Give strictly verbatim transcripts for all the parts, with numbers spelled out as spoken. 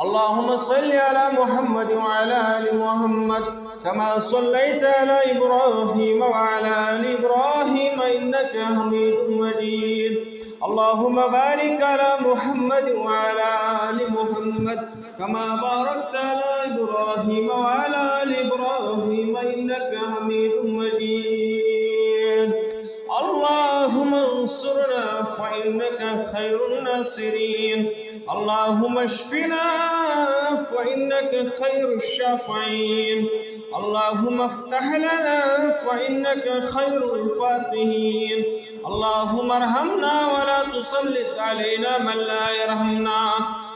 اللهم صل على محمد وعلى آل محمد كما صليت على إبراهيم وعلى آل إبراهيم إنك حميد مجيد. اللهم بارك على محمد وعلى آل محمد كما باركت على إبراهيم وعلى آل إبراهيم إنك حميد مجيد. اللهم انصرنا فإنك خير الناصرين. اللهم اشفنا فإنك خير الشافعين. اللهم افتح لنا فإنك خير الفاتحين. اللهم ارحمنا ولا تسلط علينا من لا يرحمنا.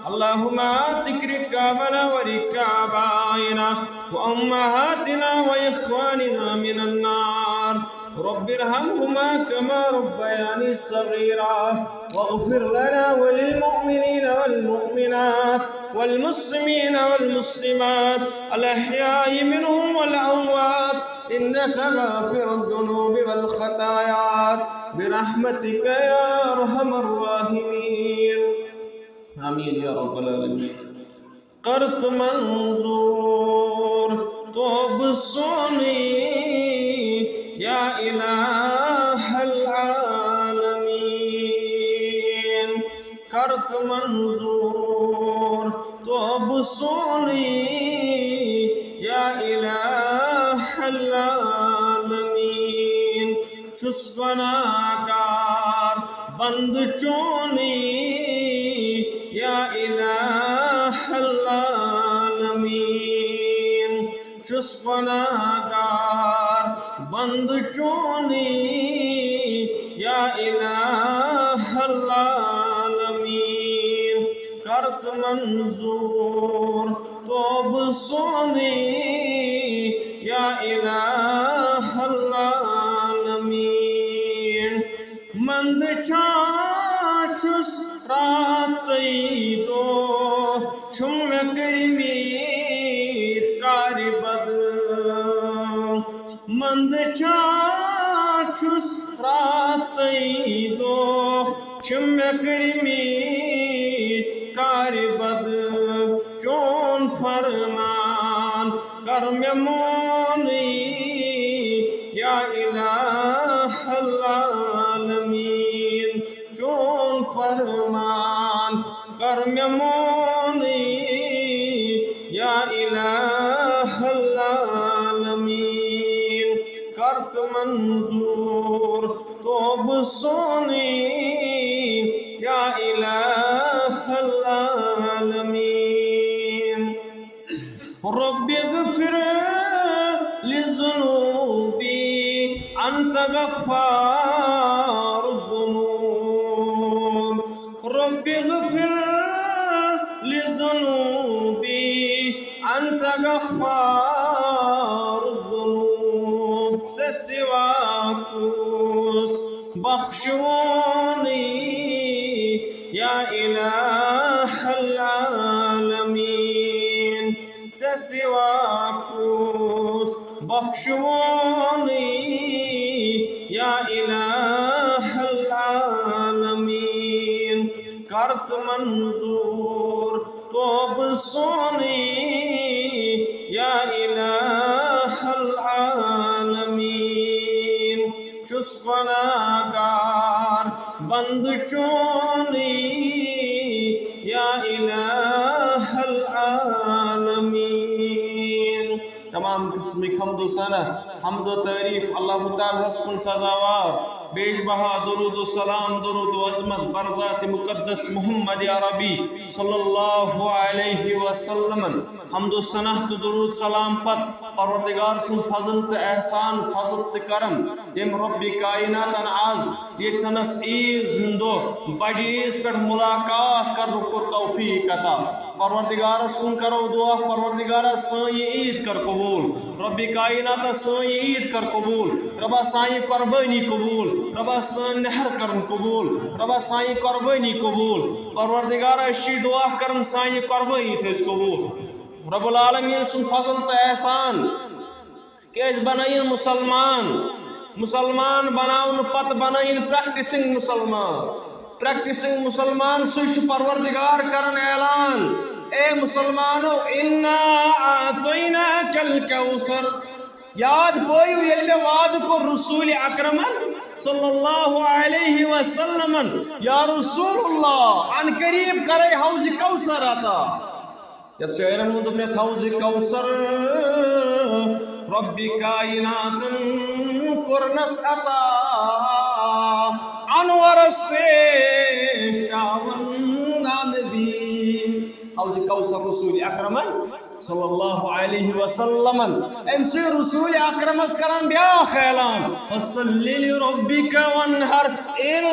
اللهم اعتق رقابنا ورقاب آبائنا وأمهاتنا وإخواننا من النار. رب ارحمهما كما ربياني صغيرا. واغفر لنا وللمؤمنين والمؤمنات والمسلمين والمسلمات الأحياء منهم والأموات إنك غافر الذنوب والخطايا برحمتك يا أرحم الراحمين. آمين يا رب العالمين. کرت منظور توب سونی یا الہ العالمین. کرت منظور توب سونی یا الہ العالمین. چھُس گناہگار بندٕ چونٕے یا الہ العالمین. چھُس گناہگار بندٕ چونٕے یا الہ العالمین. کرت منظور توب سونی یا الہ العالمین. مند چھا چھُس راتٕے دۄہ چھُم مےٚ کٔرمٕتۍ کارِ بد. مند چھا چھُس راتٕے دۄہ چھِم مےٚ کٔرمٕتۍ کارِ بد. چون فرمان کر مےٚ مونٕے یا الہ العالمین. چون فرمان کر مےٚ مونٕے یا الہ العالمین. کرت منظور توب سونٕے یا الہ العالمین. رب اغفر لذنوبی انت غفار الذنوب. رب اغفر لذنوبی انت غفار الذنوب. ژےٚ سوا کُس بخشوونٕے یا الہ العالمین. ژےٚ سوا کُس بخشوونٕے یا الہ العالمین. کرت منظور توب سونٕے یا الہ العالمین. چھُس گناہگار بندٕ چونٕے یا الہ العالمین. تمام قسمٕکۍ حمد و ثنا، حمد و تعریف اللہ تعالیٰ ہس کُن سزاوار، بیش بہا درود و سلام، درود و عظمت بر ذات مقدس محمد عربی صلی اللہ علیہ وسلم. حمد و ثنا تہٕ درود سلام پتہٕ پروردگار سُنٛد فضل تہٕ احسان، فضل تہٕ کرم، ییٚمۍ رۄبِ کائناتن از ییٚتنس عیٖذ ہُنٛد دۄہ بجہِ عیٖذ پٮ۪ٹھ ملاقات کرنُک کوٚر توفیق عطا۔ پروردگارس کُن کرو دعا، پروردگارا سٲنۍ یہِ عیٖد کر قبوٗل، رۄبِ کائناتا سٲنۍ یہِ عیٖد کر قبوٗل، رۄبا سانہِ قربٲنی قبوٗل، رۄبا سٲنۍ نہر کرُن قبوٗل، رۄبا سانہِ قربٲنی قبوٗل۔ پروردگارا، أسۍ چھِ یہِ دعا کران، سانہِ قربٲنی تھٲوزِ قبوٗل۔ رب العالمین سُنٛد فضل تہٕ احسان۔ کہِ أسۍ بنٲیِن مُسلمان۔ مُسلمان بناونہٕ پتہٕ بنٲیِن practicing مُسلمان۔ Practicing مُسلمان، سُے چھُ پروردگار کران اعلان، اے مسلمانو، انا اعطیناک الکوثر۔ یاد پٲیِو، ییٚلہِ مےٚ وعدٕ کوٚر رسول اکرمن صلی اللہ علیہ وسلمن، یا رسول اللہ، ان قریب کرے حوض کوثر عطا۔ یتھ شاعرن ووٚن، دوٚپنس، حوض کوثر رب کائناتن کوٚرنس عطا، انورس تریش چاون نبی۔ حوض کوثر رسول اکرمن صلی اللہ علیہ وسلمن، امہِ سۭتۍ رسول اکرمس کران بیاکھ اعلان، فصل لربک وانحر، ان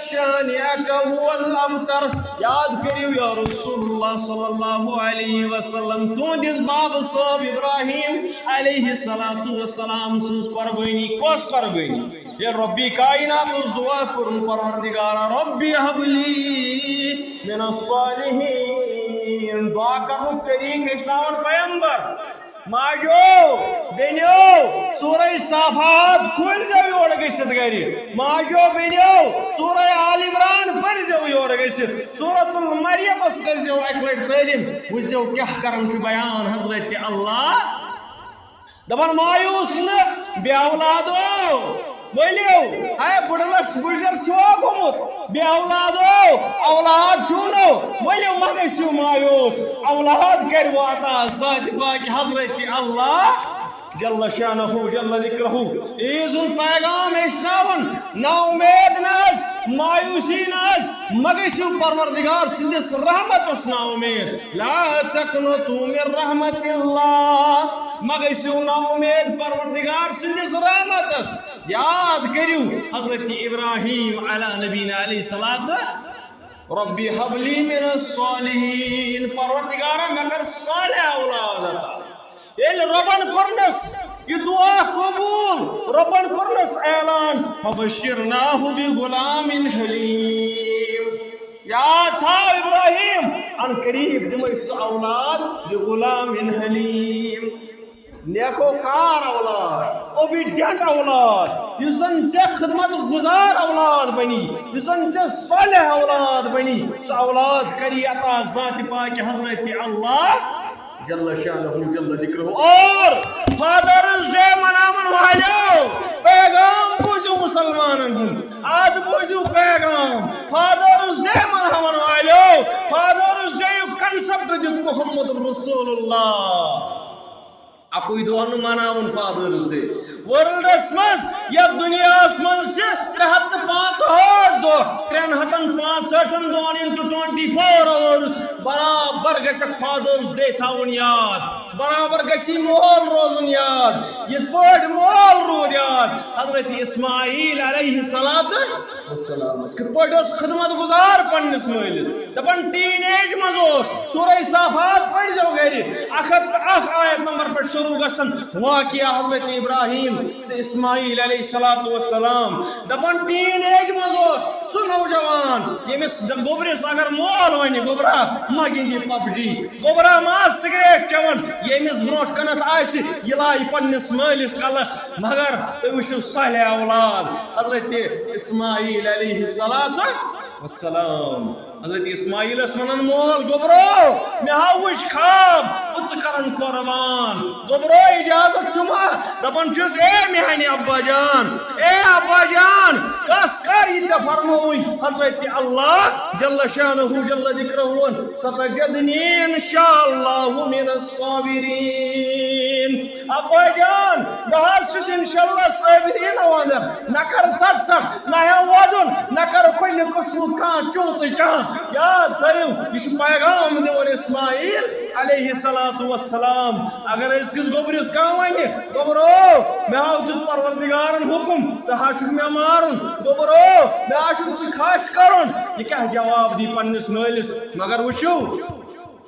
شانئک هو الابتر۔ یاد کٔرِو یا رسول اللہ صلی اللہ علیہ وسلم، تُہنٛدِس بابہٕ صٲب ابراہیم علیہ الصلوۃ والسلام سٕنٛز قۄربٲنی۔ کۄس قۄربٲنی؟ ییٚلہِ رۄبِ کائناتس دعا کوٚرُن، پروردگارا رب حب لی من الصالحین، دعا کرنُک طریٖقہٕ ہیٚچھناوان پیغمبر۔ ماجو، بیٚنیو، سورہ صافات کھوٗلۍ زیو یورٕ گٔژھِتھ گرِ۔ ماجو، بیٚنیو، سورہ آل عمران پٔرۍ زیو یورٕ گٔژھِتھ۔ سورۃ المریمس کٔرۍ زیو اکہِ لٹہِ تعلیٖم۔ وٕچھ زیو کیٛاہ کران چھُ بیان حضرت اللہ۔ دپان، مایوس نہٕ بے اولادو، ؤلِو، ہے بُڈٕ لَس بُجر چھُوا گوٚمُت؟ بے اولادو، اولاد چھُو نہٕ، ؤلِو مہ گٔژھِو مایوس، اولاد کَرِ عطا ذاتِ پاکِ حضرت اللہ جل شانہ جل ذکرہ۔ عیٖذ ہُنٛد پیغام ہیٚچھناوُن، نا اُمید نہ حظ، مایوسی نہ حظ، مہ گٔژھِو پروردگار سٕنٛدِس رحمتس نا اُمید۔ لا تقنطوا من رحمت اللہ، مہ گٔژھِو نا اُمید پروردگار سٕنٛدِس رحمتس۔ یاد کٔرِو حضرت ابراہیم علی نبینا علیہ الصلوۃ، رب حب لی من الصالحین، پروردگارا مےٚ کر صالح اولاد عطا۔ ییٚلہِ رۄبن کوٚرنس یہِ دعا قبوٗل، رۄبن کوٚرنس اعلان، فبشرناہ بغلام حلیم۔ یاد تھاو ابراہیم، ان قریب دِمے سُہ اولاد بغلام حلیم، نیکو کار اولاد، اوبیڈینٹ اولاد، یُس زن ژےٚ خدمت گزار اولاد بنی، یُس زن ژےٚ صالح اولاد بنی، سُہ اولاد کری عطا ذاتِ پاکِ حضرت اللہ جل شانہ جل ذکرہ۔ اور فادرز ڈے مناون والیو، پیغام بوزِو مسلمانن ہُنٛد، آز بوزِو پیغام۔ فادرز ڈے مناون والیو، فادرز ڈے یُک کنسپٹ دیُت محمد رسول اللہ۔ اکُے دۄہ نہٕ مناوُن فادرز ڈے۔ ورلڈس منٛز، یتھ دُنیاہس منٛز چھِ ترٛےٚ ہتھ تہٕ پانٛژہٲٹھ دۄہ، ترٛٮ۪ن ہتن پانٛژہٲٹھن دۄہن into twenty four hours، برابر گژھِ فادرز ڈے تھاوُن یاد، برابر گژھِ یہِ مول روزُن یاد، یِتھ پٲٹھۍ مول روٗد یاد حضرت اسماعیل علیہ الصلوۃ والسلام۔ کِتھ پٲٹھۍ اوس خدمت گزار پننِس مٲلِس؟ دپان ٹین ایج منٛز اوس، سورہ صافات پٔرۍزیو گرِ، اکھ ہتھ تہٕ اکھ آیت نمبر پٮ۪ٹھ شروع گژھان واقعہ حضرت ابراہیم تہٕ اسماعیل علیہ الصلوۃ والسلام۔ دپان ٹین ایج منٛز اوس سُہ نوجوان، ییٚمِس گوٚبرِس اگر مول ونہِ، گوٚبرا، مہ گِنٛدِ پب جی، گوٚبرا، مہ آس سگریٹ چٮ۪وان، ییٚمِس برونٛٹھ کنتھ آسہِ، یہِ لایہِ پننِس مٲلِس کلس۔ مگر تُہۍ وٕچھِو صالح اولاد حضرت اسماعیل علیہ الصلوۃ والسلام۔ حضرت اسماعیلس ونان مول، گوٚبرو، مےٚ ہا وٕچھ خواب، بہٕ ژٕ کرن قربان۔ گوٚبرو، اجازت چھُما؟ دپان چھُس، اے میانہِ ابا جان، اے ابا جان، کس کر یہِ ژےٚ فرمووُے حضرت اللہ جل شانہ جل ذکرہ ووٚن، ستجدنی ان شاء اللہ من الصابرین۔ ابا جان، بہٕ حظ چھُس انشاءاللہ صابرین وندن، نہ کر ژٹ ژٹ، نہ ہیٚو ودُن، نہ کر کُنہِ قٕسمُک کانٛہہ چوٗ تہٕ چان۔ یاد تھٲیِو، یہِ چھُ پیغام دِوان اسماعیل علیہ الصلوۃ والسلام۔ اگر أزکِس گوٚبرِس کانٛہہ ونہِ، گوٚبرو، مےٚ ہا دیُت پروردگارن حُکم، ژٕ ہا چھُکھ مےٚ مارُن، گوٚبرو، مےٚ ہا چھُکھ ژٕ خاص کرُن، یہِ کیٛاہ جواب دی پننِس مٲلِس؟ مگر وٕچھِو،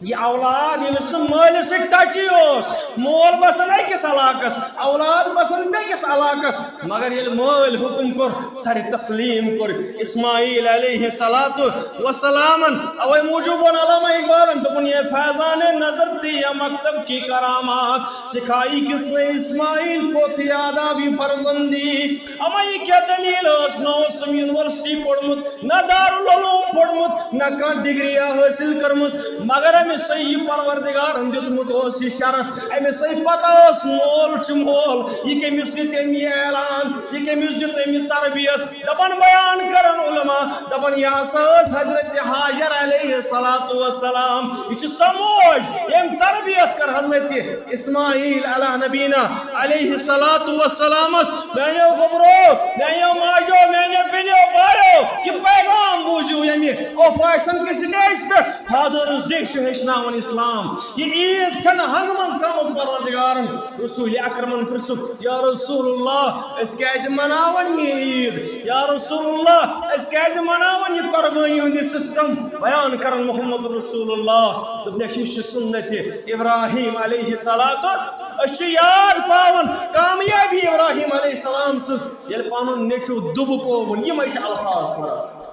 یہِ اولاد ییٚمِس نہٕ مٲلِس سۭتۍ ٹچی اوس، مول بسان أکِس علاقس، اولاد بسان بیٚکِس علاقس، مگر ییٚلہِ مٲلۍ حُکُم کوٚر، سرِ تسلیٖم کوٚر اسماعیل علیہ الصلوۃ والسلامن۔ اوے موٗجوٗب ووٚن علامہ اقبالن، دوٚپُن، یہ فیضان نظر تھی یا مکتب کی کرامات، سکھائی کس نے اسماعیل کو تھی آدابِ فرزندی۔ اما یہِ کیٛاہ دٔلیٖل ٲس؟ نہ اوسُم یونیورسٹی پوٚرمُت، نہ دارالعلوم پوٚرمُت، نہ کانٛہہ ڈگری حٲصِل کٔرمٕژ، مگر أمِسٕے یہِ پروردگارن دیُتمُت اوس یہِ شرف، أمِسٕے پتہ ٲس مول چھُ مول، یہِ کٔمِس دیُت أمۍ یہِ اعلان، یہِ کٔمِس دیُت أمۍ یہِ تربیت۔ دپان بیان کرن علماء، دپان یہِ ہسا ٲس حضرت ہاجر علیہ الصلوۃ والسلام، یہِ چھِ سۄ موج، ییٚمۍ تربیت کٔر حضرت اسماعیل علی نبینا علیہ الصلوۃ والسلامس۔ میانیو گوبرو، میانیو ماجو، میانیو بیٚنیو بایو، یہِ پیغام بوٗزِو ییٚمہِ اوپریشن کِس سٹیج پٮ۪ٹھ۔ Father's Day چھُ ہیٚچھناوان اسلام۔ یہِ عیٖد چھنہٕ ہنگہٕ منٛز تھٲومٕژ پروردگارن۔ رسول اکرمن پرژھُکھ، یا رسول اللہ، أسۍ کیازِ مناوان یہِ عیٖد؟ یا رسول اللہ، أسۍ کیازِ مناوان یہِ قربٲنی ہُنٛد یہِ سسٹم؟ بیان کران محمد رسول اللہ، دوٚپنکھ، یہِ چھُ سنت ابراہیم علیہ الصلوۃ۔ أسۍ چھِ یاد پاوان کامیٲبی ابراہیم علیہ السلام سٕنٛز، ییٚلہِ پنُن نیٚچو دُبہٕ پووُن۔ یِمے چھِ الفاظ قرآن۔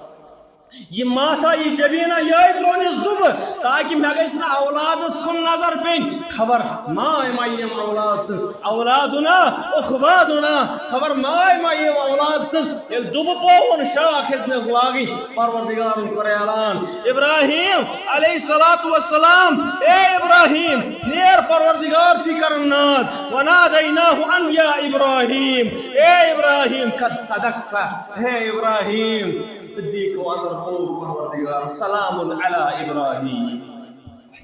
یہِ ماتھا، یہِ جبیٖنہ، یِہوٚے ترٛوونَس دُبہٕ، تاکہِ مےٚ گژھِ نہٕ اولادس کُن نظر پیٚنۍ۔ خبر ماے ما یِیَم اولاد سٕنٛز، اولادنا اخوادنا، خبر ماے ما یِیَم اولاد سٕنٛز۔ ییٚلہِ دُبہٕ پووُن، شاخ ہیٚژنَس لاگٕنۍ، پروردگارن کوٚر اعلان، ابراہیم علیہ الصلوۃ والسلام، اے ابراہیم، نیر، پروردگار چھُے کران ناد۔ ونادیناہ ان یا ابراہیم، اے ابراہیم، قد صدقت، اے ابراہیم، صدیق اندر پوٚر پروردگار، سلام علی ابراہیم۔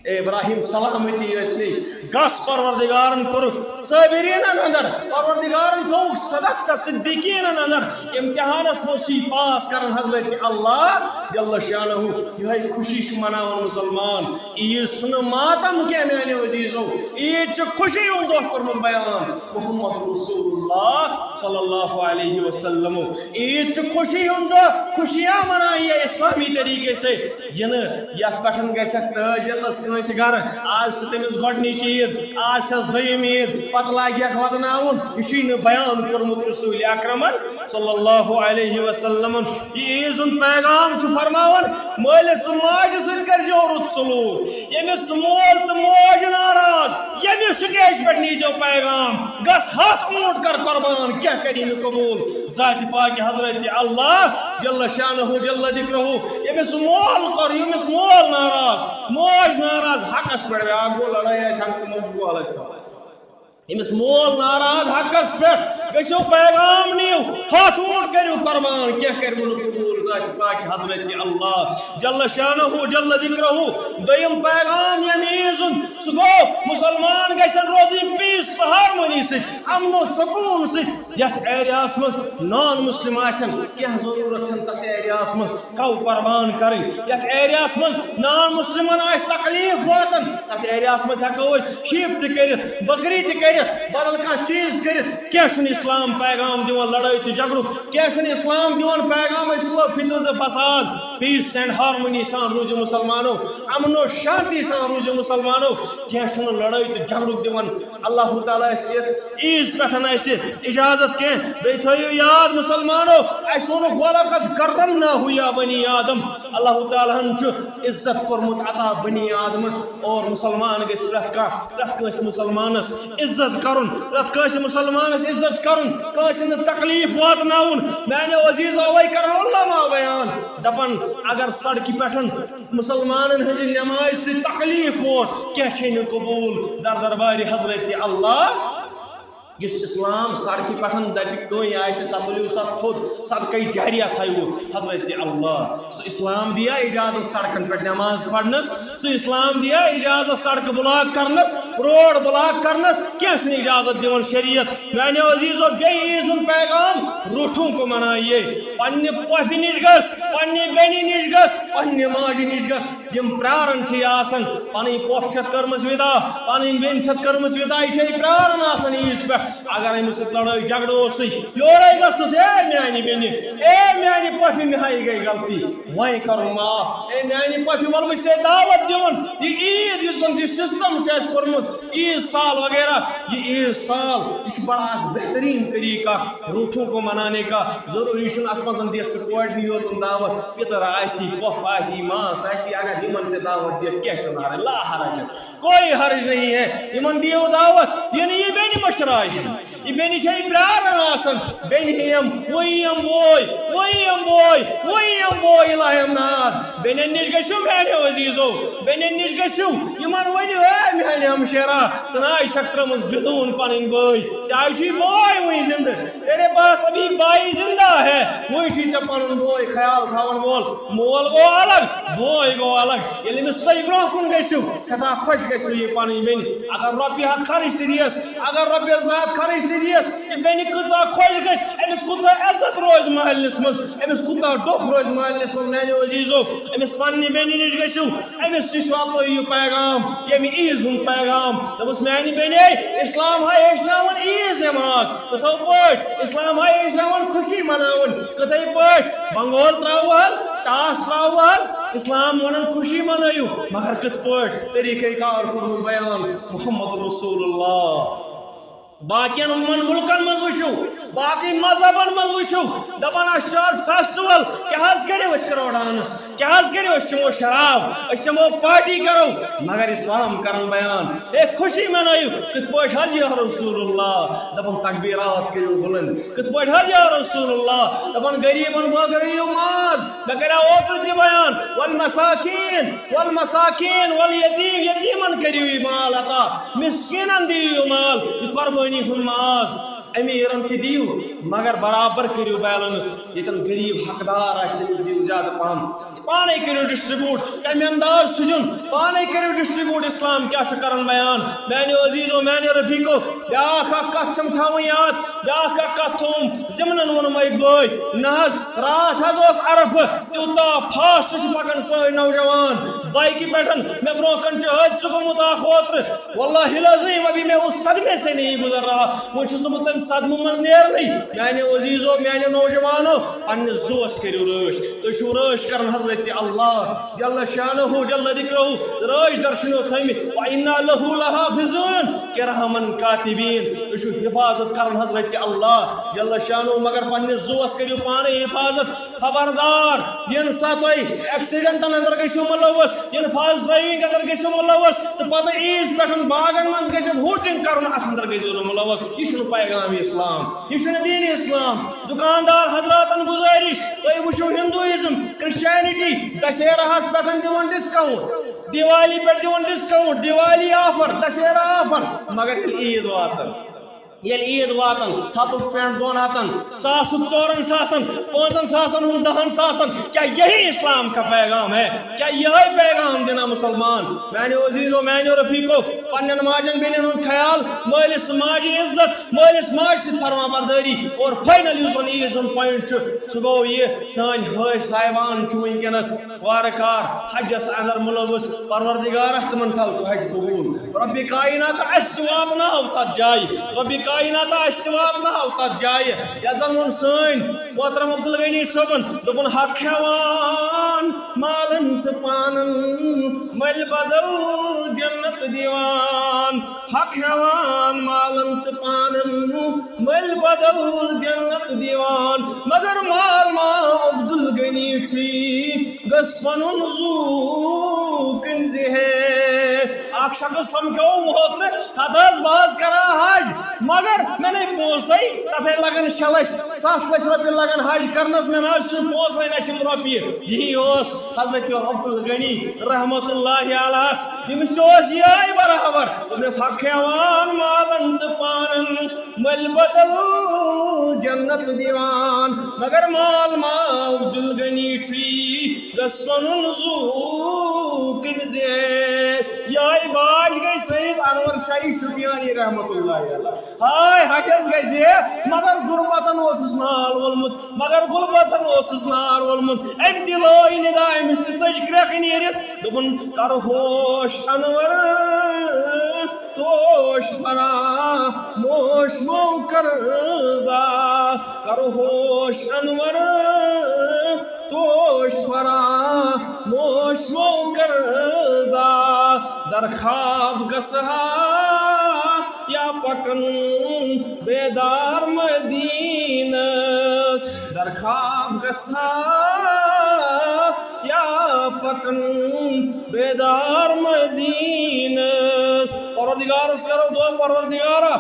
اے ابراہیم، سلامتی ٲسنٕے، گژھ، پروردگارن کوٚرُکھ صابریٖنن اندر، پروردگارن تھووُکھ صدقت صدیقیٖنن اندر۔ امتحانس منٛز چھُ یہِ پاس کران حضرت اللہ جل شانہ۔ یِہوٚے خوشی چھُ مناوان مُسلمان۔ عیٖد چھُنہٕ ماتم کینٛہہ میانیو عزیزو، عیٖد چھِ خوشی ہُنٛد دۄہ کوٚرمُت بیان محمد رسول اللہ صلی اللہ علیہ وسلم۔ عیٖد چھُ خوشی ہُنٛد دۄہ، خوشیاں منائیے اسلامی طریقے سے۔ یہِ نہٕ یتھ پٮ۪ٹھ گژھکھ تٲج ییٚتس کٲنٛسہِ گرٕ، آز چھِ تٔمِس گۄڈنِچ عیٖد، آز چھس دوٚیِم عیٖد، پتہٕ لاگہِ یتھ ودناوُن۔ یہِ چھُے نہٕ بیان کوٚرمُت رسول اکرمن صلی اللہ علیہ وسلمن۔ یہِ عیٖذ ہُنٛد پیغام چھُ فرماوان، مٲلِس ماجہِ سۭتۍ کٔرۍزیو رُت سلوٗک۔ ییٚمِس مول تہٕ موج ناراض، ییٚمہِ سٹیج پٮ۪ٹھ نیٖزیو پیغام، گژھ ہتھ اوٗنٹ کر قربان، کینٛہہ کری نہٕ قبوٗل۔ ذاتِ پاکہِ حضرت اللہ جل شانہ جل ذکرہ، ییٚمِس مول کوٚر، ییٚمِس مول ناراض، موج ناراض، حقس پٮ۪ٹھ، بیٛاکھ گوٚو لڑٲے آسہِ ہن تہٕ موج گوٚو الگ سوال۔ ییٚمِس مول ناراض حقس پٮ۪ٹھ، گٔژھِو پیغام نِیِو، ہتھ اوٗنٹ کٔرِو قربان، کینٛہہ کٔرِو نہٕ قبوٗل ذاتِ پاکہِ حضرت اللہ جل شانہ جل ذکرہ۔ دوٚیِم پیغام ییٚمہِ عیٖذ ہُنٛد، سُہ گوٚو مُسلمان گژھن روزٕنۍ peace تہٕ harmony سۭتۍ، امن و سکوٗن سۭتۍ۔ یتھ ایریاہس منٛز non Muslim آسن، کینٛہہ ضروٗرت چھنہٕ تتھ ایریاہس منٛز۔ کو قربان کرٕنۍ۔ یتھ ایریاہس منٛز نان مسلمن آسہِ تکلیف واتان، تتھ ایریاہس منٛز ہٮ۪کو أسۍ sheep تہِ کٔرِتھ، بکری تہِ کٔرِتھ، بدل کانٛہہ چیٖز کٔرِتھ۔ کینٛہہ چھُنہٕ اسلام پیغام دِوان لڑٲے تہٕ جھگڑُک، کینٛہہ چھُنہٕ اسلام دِوان پیغام أسۍ تُلو فِتنہٕ تہٕ فساد۔ Peace and harmony سان روٗزِو مسلمانو، امن و شانتی سان روٗزِو مسلمانو، کینٛہہ چھُنہٕ لڑٲے تہٕ جھگڑُک دِوان۔ اللہ تعالیٰ آسہِ یتھ عیٖذ پٮ۪ٹھ اسہِ اجازت کینٛہہ۔ بیٚیہِ تھٲیِو یاد مسلمانو، اسہِ ووٚنُکھ، "ولقد کرمنا یا بنی آدم"۔ اللہ تعالیٰ ہن چھُ عزت کوٚرمُت عطا بنی آدمس، اور مسلمان گژھِ پرٛٮ۪تھ کانٛہہ، پرٛٮ۪تھ کٲنٛسہِ مسلمانس عزت کرُن، پرٛٮ۪تھ کٲنٛسہِ مسلمانس عزت کرُن، کٲنٛسہِ نہٕ تکلیف واتناوُن۔ میانیو عزیزو، اوے کرن علماء بیان، دپان، اگر سڑکہِ پٮ۪ٹھ مسلمانن ہٕنٛزِ نمازِ سۭتۍ تکلیف ووت، کینٛہہ چھے نہٕ قبوٗل در دربارِ حضرت اللہ۔ یُس اسلام سڑکہِ پٮ۪ٹھ دپہِ کٲنٛسہِ آسہِ، سا تُلِو سا تھوٚد، صدقے جاریہ تھٲیِو حضرت اللہ۔ سُہ اسلام دِیا اجازت سڑکن پٮ۪ٹھ نماز پرنس؟ سُہ اسلام دِیا اجازت سڑکہٕ block کرنس، road block کرنس؟ کینٛہہ چھُنہٕ اجازت دِوان شریعت۔ میانیو عزیزو، بیٚیہِ عیٖذ ہُنٛد پیغام، روٗٹھوں کو منائیے۔ پننہِ پۄپھِ نِش گژھ، پننہِ بیٚنہِ نِش گژھ، پننہِ ماجہِ نِش گژھ۔ یِم پراران چھِ آسان، پنٕنۍ پۄپھ چھکھ کٔرمٕژ وِدا، پنٕنۍ بیٚنہِ چھکھ کٔرمٕژ وِدا، یہِ چھے پراران آسان عیٖذ پٮ۪ٹھ۔ اگر أمِس سۭتۍ لڑٲے جھگڑٕ اوسُے، یورے گژھُس، "اے میانہِ بیٚنہِ، اے میانہِ پۄپھِ، مےٚ ہاے گٔے غلطی، وۄنۍ کرُن معاف۔ اے میانہِ پۄپھِ، وَلہٕ بہٕ چھسے دعوت دِوان، یہِ عیٖد یُس زن یہِ system چھُ اَسہِ کوٚرمُت، عیٖد سال وغیرہ، یہِ عیٖد سال، یہِ چھُ بڑٕ اکھ بہتریٖن طریٖقہٕ اکھ روٗٹھوں کو منانے کا۔ ضروٗری چھُنہٕ اتھ منٛز دِتھ ژٕ کورِ یوت دعوت، پِتٕر آسی، پۄپھ آسی، ماس آسی، اگر یِمن تہِ دعوت دِتھ، کینٛہہ چھُنہٕ حرج، لا حرج، کوئی حرج نہیں ہے۔ یِمن دِیِو دعوت، یہِ نہٕ یہِ بیٚنہِ مٔشرایہِ۔ یہِ بیٚنہِ چھے پیاران آسان، بیٚنہِ ہیٚیم، وۄنۍ یِم بوے، وۄنۍ یِم بوے، وۄنۍ یِم بوے، الہم ناد۔ بیٚنٮ۪ن نِش گٔژھِو میانیو عزیزو، بیٚنٮ۪ن نِش گٔژھِو، یِمن ؤنِو، اے میانہِ ہمشیرا، ژٕ نہ آے چھکھ ترٲمٕژ بِدوٗن پنٕنۍ بٲے، ژےٚ آے چھُے بوے وٕنہِ زِندٕ، تیرے پاس ابھی بھائی زندہ ہے، وٕنہِ چھُے ژےٚ پنُن بوے خیال تھاون وول، مول گوٚو الگ، بوے گوٚو الگ۔ ییٚلہِ أمِس تُہۍ برونٛہہ کُن گٔژھِو، سٮ۪ٹھاہ خۄش گژھِ یہِ پنٕنۍ بیٚنہِ۔ اگر رۄپیہِ ہتھ خرٕچ تہِ دِیس، اگر رۄپیہِ زٕ ہتھ خرٕچ تہِ دِیس، یہِ بیٚنہِ کۭژاہ خۄش گژھِ، أمِس کۭژاہ عزت روزِ محلس منٛز، أمِس کوٗتاہ ڈوٚکھ روزِ محلس منٛز۔ میانیو عزیزو، أمِس پننہِ بیٚنہِ نِش گٔژھِو، أمِس نِش واتنٲیِو یہِ پیغام، ییٚمہِ عیٖز ہُنٛد پیغام۔ دوٚپُس، میانہِ بیٚنے، اسلام ہا ہیٚچھناوان عیٖز نٮ۪ماز کِتھو پٲٹھۍ، اسلام ہا ہیٚچھناوان خوشی مناوٕنۍ کِتھے پٲٹھۍ، بنگول تراوو حظ، ٹاس تراوو حظ، اسلام ونان خوشی منٲیِو، مگر کِتھ پٲٹھۍ؟ طریقہ کار کوٚرمُت بیان محمد رسول اللہ۔ باقین یِمن مُلکن منٛز وٕچھِو، باقی مذہبن منٛز وٕچھِو، دپان، اسہِ چھُ آز فیسٹیول، کیٛاہ حظ کٔرِو؟ أسۍ کرو ڈانس، کیٛاہ حظ کٔرِو؟ أسۍ چٮ۪مو شراب، أسۍ چٮ۪مو پارٹی کرو، مگر اسلام کران بیان، ہے خوشی منٲیِو۔ کِتھ پٲٹھۍ حظ یا رسول اللہ؟ دپان، تکبیرات کٔرِو بُلند۔ کِتھ پٲٹھۍ حظ یا رسول اللہ؟ دپان، غریبن بٲگرٲیِو ماز۔ مےٚ کریو اوترٕ تہِ بیان، والمساکین، والمساکین، والیتیم، یتیمن کٔرِو یہِ مال عطا، مسکینن دِیِو یہِ مال، یہِ قربٲنی ہُنٛد ماز۔ امیٖرن تہِ دِیِو، مگر برابر کٔرِو بیلنس، ییٚتٮ۪ن غریب حقدار آسہِ تٔمِس دِیِو زیادٕ پہم۔ پانے کٔرِو ڈسٹریبیوٹ، کمہِ انداز چھُ دیُن، پانے کٔرِو ڈسٹریبیوٹ۔ اسلام کیٛاہ چھُ کران بیان؟ میانیو عزیزو، میانیو رفیقو، بیاکھ اکھ کتھ چھم تھاوٕنۍ یاد، بیاکھ اکھ کتھ تھوم ضمنن ووٚنُم أکۍ بٲے، نہ حظ، راتھ حظ اوس عرفہٕ، تیوٗتاہ فاسٹ چھُ پکان سٲنۍ نوجوان بایکہِ پٮ۪ٹھ۔ مےٚ برونٛہہ کن چھُ حٲدثہٕ گوٚمُت اکھ اوترٕ، واللہ العظیم ابھی میں اس صدمے سے نہیں گزر رہا، وۄنۍ چھُس نہٕ بہٕ تمہِ صدمہٕ منٛز نیرنٕے۔ میانیو عزیزو، میانیو نوجوانو، پننِس زُوس کٔرِو رٲچھ۔ تُہۍ چھِو رٲچھ کران حضرت اللہ جل شانہ جل ذکرہ، رٲچھ در چھِنو تھٲمٕتۍ۔ وَإِنَّا لَهُ لَحَافِظُونَ كِرَامًا كَاتِبِينَ۔ تُہۍ چھِو حفاظت کران حضرت اللہ جل شانہ، مگر پننِس زُوس کٔرِو پانے حفاظت۔ خبردار، ییٚمہِ ساتہٕ تُہۍ ایکسیڈنٹن اندر گٔژھِو مُلوث، ییٚلہِ فاسٹ ڈرائیونگ اندر گٔژھِو مُلوث، تہٕ پتہٕ عیٖز پٮ۪ٹھ باغن منٛز گٔژھِتھ ہوٹنگ کرُن، اتھ اندر گٔژھِو نہٕ مُلوث۔ یہِ چھُنہٕ پیغام اسلام، یہِ چھُنہٕ دین اسلام۔ دکاندار حضراتن گزٲرِش، تُہۍ وٕچھِو ہندوازم، کرسچینٹی، دسہرہس پٮ۪ٹھ دِوان ڈسکاؤنٹ، دیوالی پٮ۪ٹھ دِوان discount, Diwali offer, Dussehra offer, مگر ییٚلہِ عیٖد واتان، ییٚلہِ عیٖد واتان، ہتُک پٮ۪نٹ دۄن ہتن، ساسُک ژورن ساسن، پانٛژن ساسن ہُنٛد دہن ساسن، کیا یہی اسلام کا پیغام ہے؟ کیا یہے پیغام دینا مسلمان؟ میانیو عزیزو، میانیو رفیقو، پننٮ۪ن ماجن بیٚنٮ۪ن ہُنٛد خیال، مٲلِس ماجہِ عزت، مٲلِس ماجہِ سۭتۍ فرما بردٲری۔ اور فاینل یُس زن عیٖد ہُنٛد پوینٹ چھُ، سُہ گوٚو یہِ، سٲنۍ حٲج صاحبان چھُ وٕنکیٚنس وارٕ کار حجس اندر مُلوث۔ پروردگارہ، تِمن تھاو سُہ حج قبول۔ رۄبِ کائنات، اسہِ تہِ واتناو تتھ جایہِ۔ رۄبِ کائنات، اسہِ تہِ واتناو تتھ جایہِ۔ یتھ زن ووٚن سٲنۍ محترم عبدالغنی صٲبن، دوٚپُن، حق ہٮ۪وان مالن تہٕ پانن، مٔلۍ بدل جنت دِوان۔ حق ہٮ۪وان مالن تہٕ پانن، مٔلۍ بدل جنت دِوان۔ مگر مال ما عبدالغنی چھُے، گژھ پنُن زُو کٕنزِ ہے۔ اکھ شخص سمکھیوم اوترٕ، ہتہٕ حظ بہٕ حظ کران حج، مگر مےٚ نے پونسے، تتھے لگان شےٚ لچھ، ستھ لچھ رۄپیہِ لگان حج کرنس، مےٚ نہ حظ چھُنہٕ پونسے، نہ چھِم رۄپیہِ۔ یی اوس حضرت عبدالغنی رحمت اللہ علیہس، ییٚمِس تہِ اوس یِہے برابر، دوٚپنس، حق ہٮ۪وان مالن تہٕ پانن، مٔلۍ بدل جنت دِوان، مگر مال ما عبدالغنی چھُے، گژھ پنُن زُو کٕنزِ۔ یِہے باج گٔے سٲنِس انور شاہی شُپیانی رحمت اللہ علیہ۔ ہاے حجس گژھِ، مگر غربتن اوسُس مال وولمُت، مگر غربتن اوسُس مال وولمُت۔ أمۍ تہِ لٲج ندا، أمِس تہِ ژٔج کرٛٮ۪کھ نیٖرِتھ۔ دوٚپُن، کر ہوش انور توش فرا موش مو کرزا، کر ہوش انور توش فرا موش مو کرزا، در خواب گسہا یا پکن بیدار مدینس، در خواب گسہا یا پکن بیدار مدینس۔ پروردگارس کرو دعا، پروردگارا،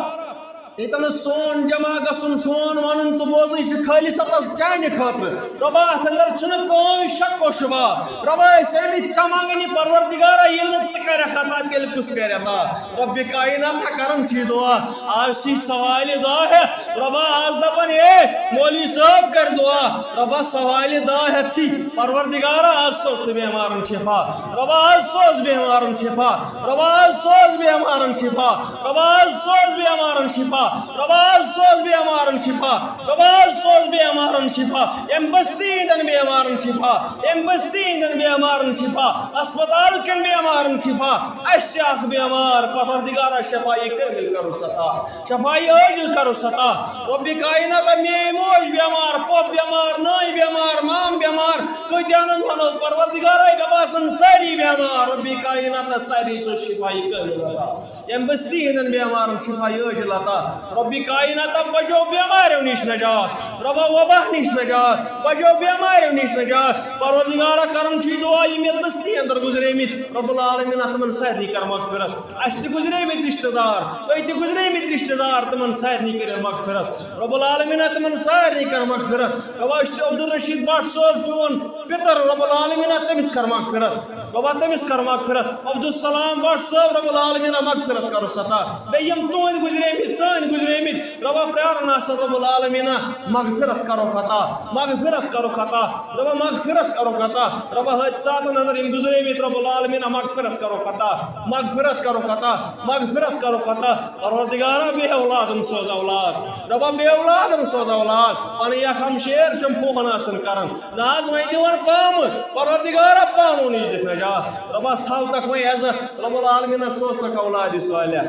ییٚتٮ۪ن نہٕ سون جمع گژھُن، سون وَنُن تہٕ بوزُن، یہِ چھُ خٲلصتس چانہِ خٲطرٕ۔ رۄبا، اَتھ اندر چھُنہٕ کٕہٕنۍ شک و شبہ۔ رۄبا، أسۍ آمٕتۍ ژےٚ منٛگنہِ، پروردگارا، ییٚلہِ نہٕ ژٕ کرکھ عطا، تیٚلہِ کُس کرِ عطا؟ رب کائنات، کران چھی دعا۔ آز چھی سوالِ دعا ہٮ۪تھ۔ رۄبا، آز دپان، اے مولوی صٲب، کر دعا۔ رۄبا، سوالِ دعا ہٮ۪تھ چھی، پروردگارا، آز سوز تہٕ بیمارن شفا۔ رۄبا، آز سوز بیمارن شفا۔ رۄبا، آز سوز بیمارن شفا۔ رۄبا، آز سوز بیمارن شفا۔ رۄبا، آز سوز بیمارن شفا۔ رۄبا، آز سوز بیمارن شفا۔ ییٚمہِ بستی ہٕنٛدٮ۪ن بیمارن شفا۔ ییٚمہِ بستی ہٕنٛدٮ۪ن بیمارن شفا۔ ہسپتال کٮ۪ن بیمارن شفا۔ اَسہِ تہِ اکھ بیمار، پروردگارا، شفایہِ کامل کرُس عطا۔ شفایہِ عاجل کرُس عطا۔ رب کائنات، میٲنۍ موج بیمار، پۄپھ بیمار، نانۍ بیمار، مام بیمار، کۭتیاہ نن ونو، پروردگارا، مےٚ باسان سٲری بیمار۔ رب کائنات، سٲری سوز شفایہِ کامل عطا۔ ییٚمہِ بستی ہٕنٛدٮ۪ن بیمارن شفایہِ عاجل عطا۔ رب کائنات، بچو بیماریو نِش نجات۔ رۄبا، وبا نِش نجات۔ بچو بیماریو نِش نجات۔ پروردگارا، کران چھی دعا، یِم یتھ بستی اندر گزریمٕتۍ، رب العالمین، تِمن سارنٕے کر مغفرت۔ اَسہِ تہِ گزریمٕتۍ رشتہٕ دار، تۄہہِ تہِ گزریمٕتۍ رشتہٕ دار، تِمن سارنٕے کٔرِو مغفرت۔ رب العالمین، تِمن سارنٕے کر مغفرت۔ رۄبا، أسۍ تہِ عبدالرشید بٹ صٲب، چون پِتر، رب العالمین، تٔمِس کر مغفرت۔ رۄبا، تٔمِس کر مغفرت۔ عبدالسلام بٹ صٲب، رب العالمین، مغفرت کرُس عطا۔ بیٚیہِ یِم تُہٕنٛدۍ گزریمٕتۍ، سٲنۍ گزریمٕتۍ، رۄبا، پراران آسن، رب العالمین، مغفرت کرُکھ عطا، مغفرت کرُکھ عطا۔ رۄبا، مغفرت کرُکھ عطا۔ رۄبا، حٲدثاتن اندر یِم گزریمٕتۍ، رب العالمین، مغفرت کرُکھ عطا، مغفرت کرُکھ عطا، مغفرت کرُکھ عطا۔ پروردگارا، بے اولادن سوز اولاد۔ رۄبا، بے اولادن سوز اولاد۔ پنٕنۍ اکھ ہمشیر چھم فون آسان کران۔ نہ حظ، وۄنۍ دِوان پامہٕ۔ پروردگارا، پامو نِش دِکھ نجات۔ رۄبا، تھاو تکھ وۄنۍ عزت۔ رب العالمین، سوز تکھ اولادِ صالح۔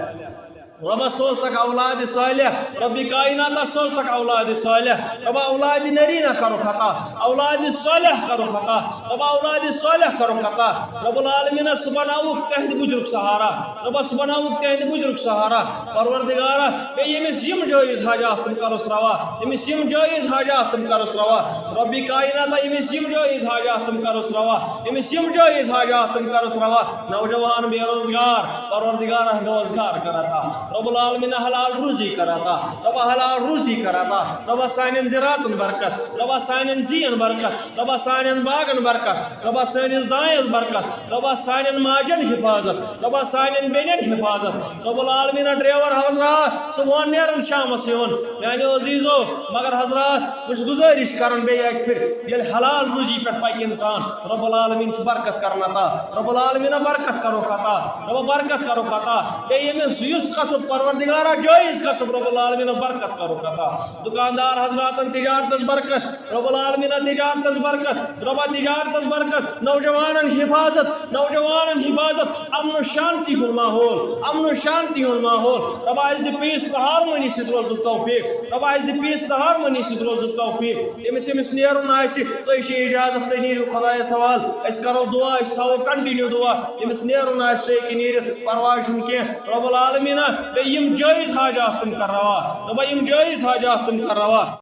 رۄبا، سوز تکھ اولادِ صالح۔ رب کائنات، سوز تکھ اولادِ صالح۔ رۄبا، اولادِ نرینہ کرُکھ عطا، اولادِ صالح کرُکھ عطا۔ رۄبا، اولادِ صالح کرُکھ عطا۔ رب العالمین، سُہ بناوُکھ تہندِ بُجرُک سہارا۔ رۄبا، سُہ بناوُکھ تہندِ بُجرُک سہارا۔ پروردگارا، بیٚیہِ ییٚمِس یِم جٲیز حاجات تِم کرُس روا، ییٚمِس یِم جٲیز حاجات تِم کرُس روا۔ رب کائنات، ییٚمِس یِم جٲیز حاجات تِم کرُس روا، ییٚمِس یِم جٲیز حاجات تِم کرُس روا۔ نوجوان بے روزگار، پروردگارا، روزگار کر عطا۔ رب العالمین، حلال روزی کر عطا۔ رۄبا، حلال روزی کر عطا۔ رۄبا، سانٮ۪ن زِراعتن برکت۔ رۄبا، سانٮ۪ن زیٖن برکت۔ رۄبا، سانٮ۪ن باغن برکت۔ رۄبا، سٲنِس دانٮ۪س برکت۔ رۄبا، سانٮ۪ن ماجن حفاظت۔ رۄبا، سانٮ۪ن بیٚنٮ۪ن حفاظت۔ رب العالمین، ڈرائیور حضرات، صبحن نیران شامس یِوان۔ میانیو عزیزو، مگر حضرات، بہٕ چھُس گُزٲرِش کران بیٚیہِ اکہِ پھِرِ، ییٚلہِ حلال روزی پٮ۪ٹھ پکہِ انسان، رب العالمین چھُ برکت کران عطا۔ رب العالمین، برکت کرُکھ عطا۔ رب، برکت کرُکھ عطا۔ بیٚیہِ ییٚمِس یُس کسب، پروردگارا، جٲیز کسب، رب العالمین، برکت کرُکھ عطا۔ دکاندار حضراتن تجارتس برکت، رب العالمین، تجارتس برکت۔ رۄبا، تجارتس برکت، نوجوانن حفاظت، نوجوانن حفاظت، امن و شانتی ہُنٛد ماحول، امن و شانتی ہُنٛد ماحول۔ رۄبا، اسہِ دِ peace تہٕ harmony سۭتۍ روزُن توفیق۔ رۄبا، اسہِ دِ peace تہٕ harmony سۭتۍ روزُن توفیق۔ ییٚمِس ییٚمِس نیرُن آسہِ، تُہۍ چھِ اجازت، تُہۍ نیٖرِو خۄدایس حوالہٕ۔ أسۍ کرو دعا، أسۍ تھاوو continue دعا۔ ییٚمِس نیرُن آسہِ، سُہ ہیٚکہِ نیٖرِتھ، پرواے چھُنہٕ کینٛہہ۔ رۄب العالمیٖنہ، بیٚیہِ یِم جٲیز حاجات تِم کر روا۔ رۄبا، یِم جٲیز حاجات تِم کر روا۔